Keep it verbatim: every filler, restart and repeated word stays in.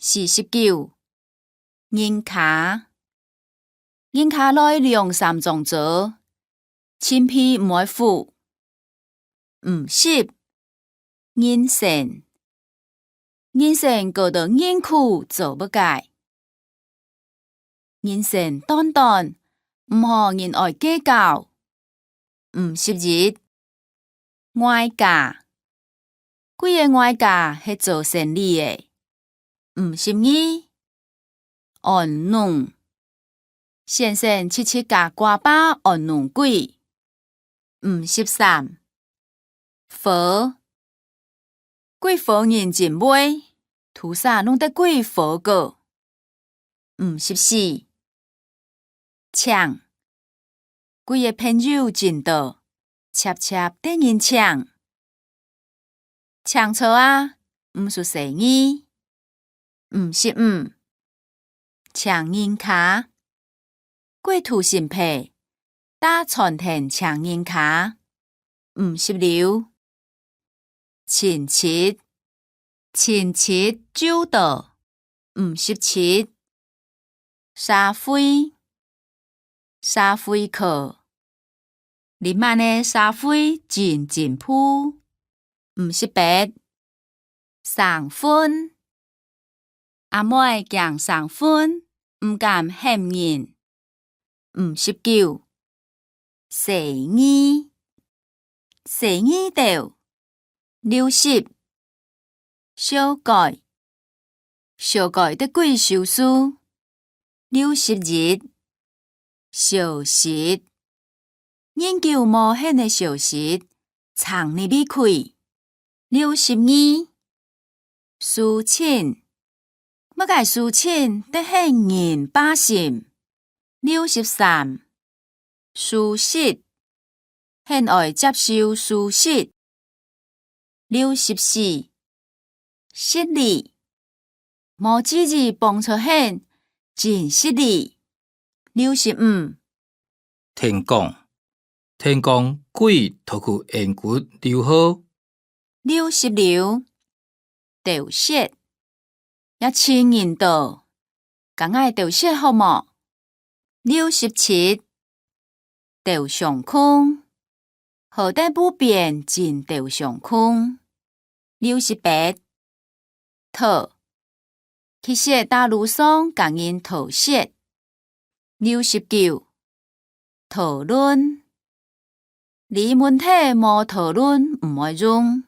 四十九，人客。人客來兩三張桌， 盡避毋會赴。五十，人生。人生過到人苦做毋解。人生短短，毋好人愛計較。五十一， 外家。歸个外家係做生理个。五十二，安忒。先生直直佮瓜爸安忒歸。五十三，和。歸和人真會，都煞弄得歸和个。 五十四，請。歸个朋友真多，輒輒得人請。請坐啊，毋使細義。五十五，請人客。歸渡新配， 打餐廳請人客。五十六，親戚。親戚就多。五十七，社會。社會課。這滿个社會真進步。五十八，生份。阿妹驚生份，毋敢喊人。 五十九，細義。細義兜。六十，小改。小改得歸收拾。六十一，小息。恁久無閒个小息，正入去開。六十二， 事情。麼个事情得喊人百姓？六十三，事實。喊愛接受事實。六十四，失禮。無注意碰著喊，真失禮。六十五， 天光。天光歸討去圓骨溜河。六十六，頭屑。也盡人多，佮𠊎頭屑好無？六十七，鬥相共。好得不變真鬥相共。六十八， 討。去食打滷上佮人討食。六十九，討論。這問題無討論毋會用。